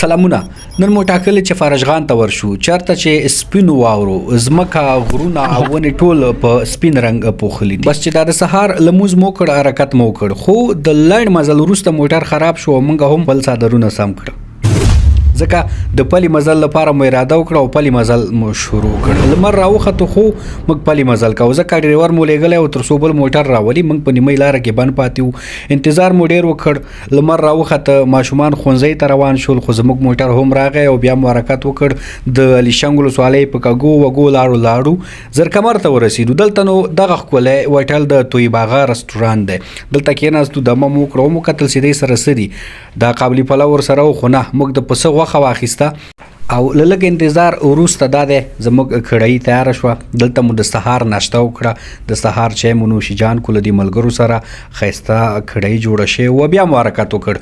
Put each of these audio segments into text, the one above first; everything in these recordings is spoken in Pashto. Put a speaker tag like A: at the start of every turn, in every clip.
A: سلامونه، نن مو ټاکلې چې فرشغان ته ورشو، چرته چې سپینو واورو ځمکه، غرونه او ونې ټول په سپین رنګ پوښلي دي. بس چې دا د سهار لمونځ مو وکړ، حرکت مو وکړ، خو د لنډ مزل وروسته موټر خراب شو او موږ هم خپل څادرونه سم کړ، ځکه د پلي مزل لپاره مو اراده وکړه او پلي مزل مو شروع کړ. لمر راوخته خو موږ پلي مزل کاوه، ځکه ډریور مو لېږلی او تر څو بل موټر راولي. موږ په نیمۍ لاره کې بند پاتې وو، انتظار مو ډیر وکړ. لمر راوخته، ماشومان ښوونځي ته روان شول، خو زموږ موټر هم راغی او بیا مو حرکت وکړ. د علیشنګ ولسوالۍ په کږو وږو لارو لاړو، زرکمر ته ورسېدو. دلته نو دغه ښکلی هوټل د تویباغه رستورانت دی، دلته کېناستو، دمه مو وکړه، ومو کتل چې دی سره څه دي. دا قابلي پلو ورسره و، خو نه، موږ د پسه غوښه واخیسته او له لږ انتظار وروسته دا دی زموږ کړهي تیاره شوه. دلته مو د سهار ناشته وکړه، د سهار چای مو نوش جان کو، له دې ملګرو سره ښایسته کړهي جوړه شوې وه. بیا مو حرکت وکړ،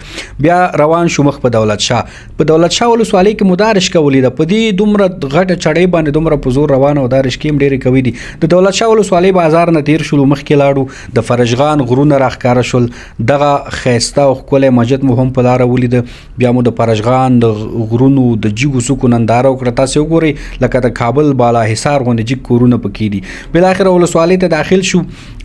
A: بیا روان شو مخ په دولت شاه. په دولت شاه ولسوالۍ کې مو دا رشکه ولیده، په دې دومره غټه چړۍ باندې دومره په زور روانه او دا رشکې هم ډېرې قوي دي. د دولت شاه ولسوالۍ بازار نه تېر شولو، مخکې لاړو، د فرشغان غرونه راښکاره شول، دغه ښایسته او ښکلی مسجد مو هم په لاره ولیده. بیا مو د فرشغان د غرونو د جګو څوکو ننداره وکړه. تاسې وګورئ لکه د کابل بالا حصار غوندې جګ کورونه پکې دي. بالاخره ولسوالۍ ته داخل شو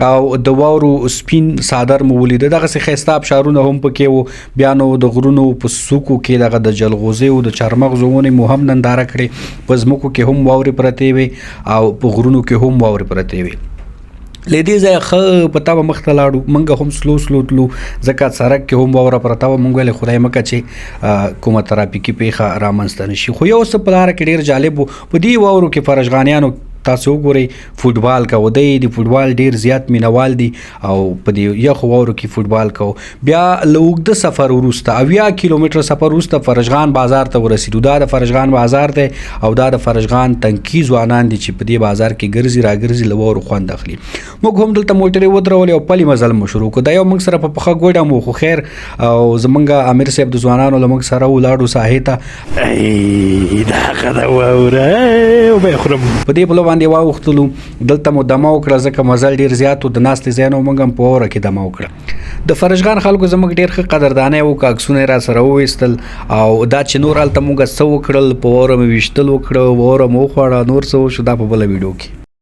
A: او د واورو سپین څادر مو ولید، دغسې ښایسته ابشارونه هم پکې وو. بیا نو د غرونو په څوکو کې دغه د جلغوزیو د چارمغزو ونې مو هم ننداره کړې. په ځمکو کې هم واورې پرتې وې او په غرونو کې هم واورې پرتې وې. له دې ځایه ښه په تبه مخته لاړو، موږ هم سلو سلو تلو، ځکه سړک کې هم واوره پرته وه. موږ ویل خدای مه کړه چې کومه ترافیکي پېښه رامنځته نه شي. خو یو څه په لاره کې ډېر جالب و، په دې واورو کې فرشغانیانو تاسو وګورئ فوټبال کاوه. دی د فوټبال ډېر زیات مینوال دي او په دې یخو واورو کې فوټبال کاوه. بیا له اوږده سفر وروسته، 70 کیلومتره سفر وروسته فرشغان بازار ته ورسېدو. دا د فرشغان بازار دی او دا د فرشغان تنکي ځوانان دي چې په دې بازار کې ګرځي راګرځي، له واورو خوند اخلي. موږ هم دلته موټرې ودرولې او پلي مزل مو شروع کړ. دا یو موږ سره په پښه ګوډه مو، خو خیر، او زمونږ امیر صاحب د ځوانانو له موږ سره ولاړو ساحې ته.
B: دا ښه ده واوره، وبه یې خورم.
A: په دې پله باندې واوښتلو، دلته مو دمه وکړه، ځکه مزل ډېر زیات و، د ناستې ځای نه و، موږ هم په واوره کې دمه وکړه. د فرشغان خلکو زموږ ډېر ښه قدردانی وکړ، عکسونه یې را سره وویستل. او دا چې نور هلته موږ څه وکړل، په واوره مې ویشتل وکړه، واوره مو وخوړه، نور څه وشو دا په بله ویډیو کې.